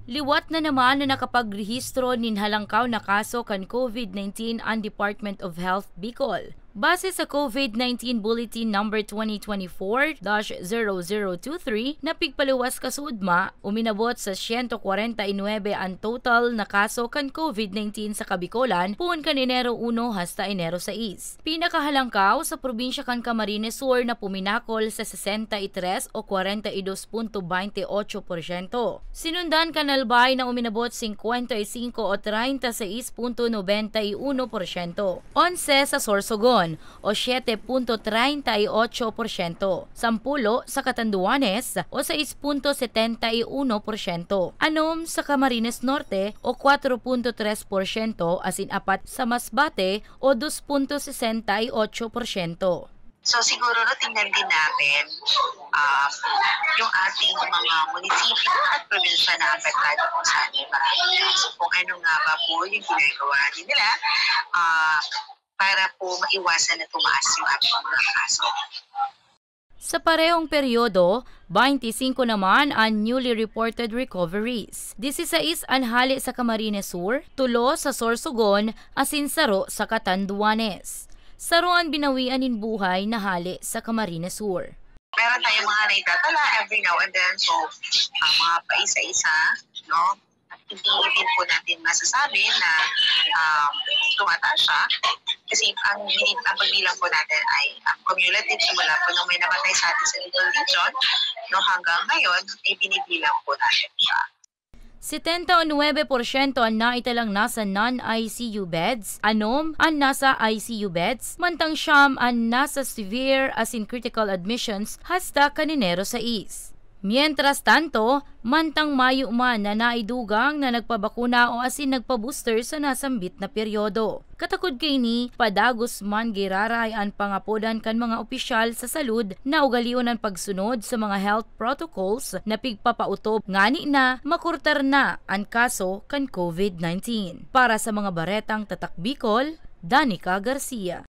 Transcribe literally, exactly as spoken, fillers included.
Liwat na naman na nakapagrehistro nin halangkaw na kaso kan COVID nineteen an Department of Health Bicol. Base sa COVID nineteen Bulletin Number twenty twenty-four dash zero zero two three na pigpaluwas kasuodma, uminabot sa siyento kwarenta y nuebe an total na kaso kan COVID nineteen sa Kabicolan poon kan Enero uno hasta Enero sais. Pinakahalangkaw sa probinsya kan Camarines Sur na puminakol sa sesenta y tres o kwarenta y dos punto baynte otso porsyento. Sinundan kan Albay na uminabot singkwenta y singko o treinta y seis punto nobenta y uno porsyento. Onse sa Sorsogon o siyete punto treinta y otso porsyento. Sampulo sa Catanduanes o sais punto setenta y uno porsyento. Anom sa Camarines Norte o kwatro punto tres porsyento asin apat sa Masbate o dos punto sesenta y otso porsyento. So, siguro, no, tingnan din natin, um, yung ating mga munisipyo at probinsya na apektado kung saan may marami. So, kung ano nga ba po yung ginagawa din nila, ah, para po maiwasan na tumaas yung ating mga kaso. Sa parehong peryodo, baynte singko naman an newly reported recoveries. Disisais an hale sa Camarines Sur, tulo sa Sorsogon, asin saro sa Catanduanes. Saro an binawian nin buhay na hale sa Camarines Sur. Meron tayong mga naitatala every now and then. So, ah, mga paisa-isa, no? Hindi din po natin masasabi na, um, tumataas siya. Kasi ang bini-, ang pagbilang po natin ay, um, cumulative simula po nung may namatay sa atin sa Bicol Region, no, hanggang ngayon, ay binibilang po natin siya. Setenta o nuebe porsyento an naitalang nasa non-I C U beds, anom an nasa I C U beds, mantang siyam an nasa severe asin critical admissions hasta kan Enero sais. Mientras tanto, mantang mayo man na naidugang na nagpabakuna o asin nagpa-booster sa nasambit na peryodo. Katakod kaini, padagos man giraray an pangapodan kan mga opisyal sa salud na ugalion an pagsunod sa mga health protocols na pigpapautob ngani na makurtar na an kaso kan COVID nineteen. Para sa mga baretang Tatak Bicol, Danica Garcia.